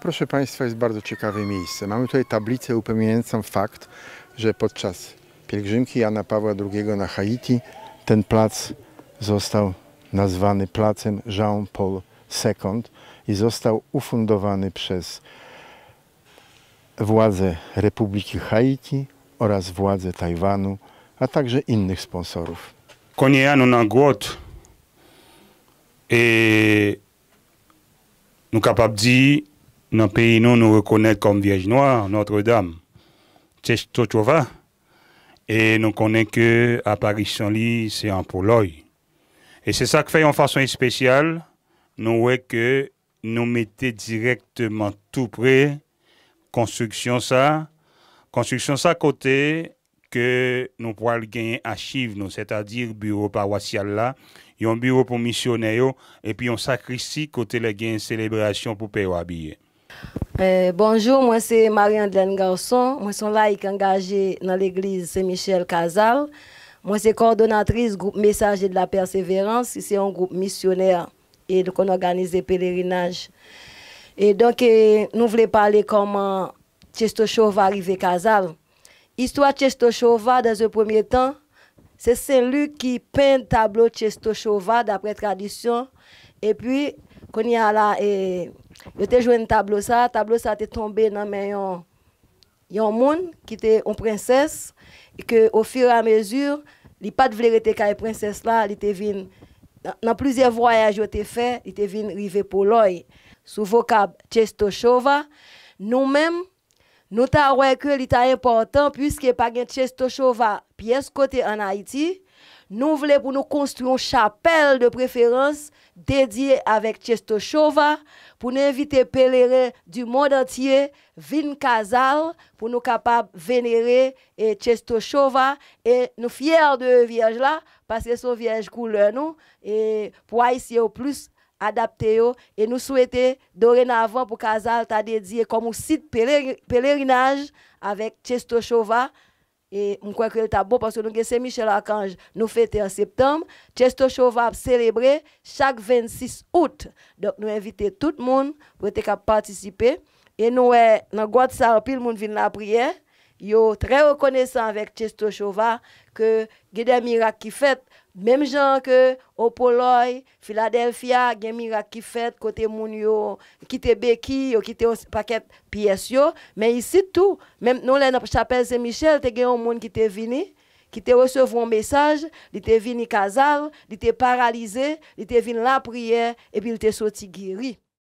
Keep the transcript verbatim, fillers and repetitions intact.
Proszę Państwa, jest bardzo ciekawe miejsce. Mamy tutaj tablicę upełniającą fakt, że podczas pielgrzymki Jana Pawła drugiego na Haiti ten plac został nazwany placem Jean-Paul drugi i został ufundowany przez władze Republiki Haiti oraz władze Tajwanu, a także innych sponsorów. Kounye a nou nan gwòt. E nou kapab di, nan peyi nou, nou rekonèt kòm Vyèj Nwa, Notre Dame, Czestochowa, e nou konnen ke aparisyon li se an Polòy. E se sa k fè yon fason espesyal, nou wè ke nou mete dirèkteman tou pre konstriksyon sa, konstriksyon sa kote ke nou pral genyen achiv nou, sètadi biwo pawasyal la, yon biwo pou misyonè yo, epi yon sakristi kote lè gen selebrasyon pou pè yo abiye. Eh, bonjou, mwen se Marie Andlène Garçon, mwen se yon layik angaje nan legliz Sen Michel Kazal. Mwen se kowòdonatris gwoup Messager de la Persévérance, ki se yon gwoup misyonè e nou konn òganize pelerinaj. E donk, e, nou vle pale kòman Czestochowa rive Kazal. Istwa Czestochowa, dans un premier temps, se Sen Lik ki penn tablo Czestochowa, daprè tradisyon. Epi, kounye a la, e, yo te jwenn tablo sa. Tablo sa te tonbe nan men yon, yon moun ki te yon prensès, e ke, ofiramezi, li pa t vle rete kay prensès la, li te vin, nan, nan plizyè vwayaj yo te fè, li te vin rive Polòy. Sou vokab Czestochowa, nou menm, nou ta wè ke li ta enpòtan, piske pa gen Czestochowa pyès kote ann Ayiti, nou vle pou nou konstwi yon chapèl de preferans dedye avèk Czestochowa, pou nou envite peleren du monde entier vin Kazal, pou nou kapab venere, e, Czestochowa, e nou fyè de vyèj la, paske se yon vyèj koulè nou, e pou Ayisyen yo plis adapte yo, e nou swete dorenavan pou Kazal ta dedye kòm yon sit peleri-, pelerinaj avèk Czestochowa, e m kwè ke l t ap bon, paske nou gen Sen Michel Akanj, nou fete an septanm, Czestochowa ap selebre chak vennsis out. Donk, nou envite tout moun pou yo te ka patisipe, e nou wè nan gwòt sa, anpil moun vin lapriyè, yo trè rekonesan avèk Czestochowa, ke gen de mirak ki fèt, menm jan ke o Polòy, Filadèlfya, gen mirak ki fèt kote moun yo kite beki, yo kite yon pakèt pyès yo, men isit tou, menm nou lè nan chapèl Sen Michèl, te gen yon moun ki te vini, ki te resevwa yon mesaj, li te vini Kazal, li te paralize, li te vin lapriyè, epi li te soti geri.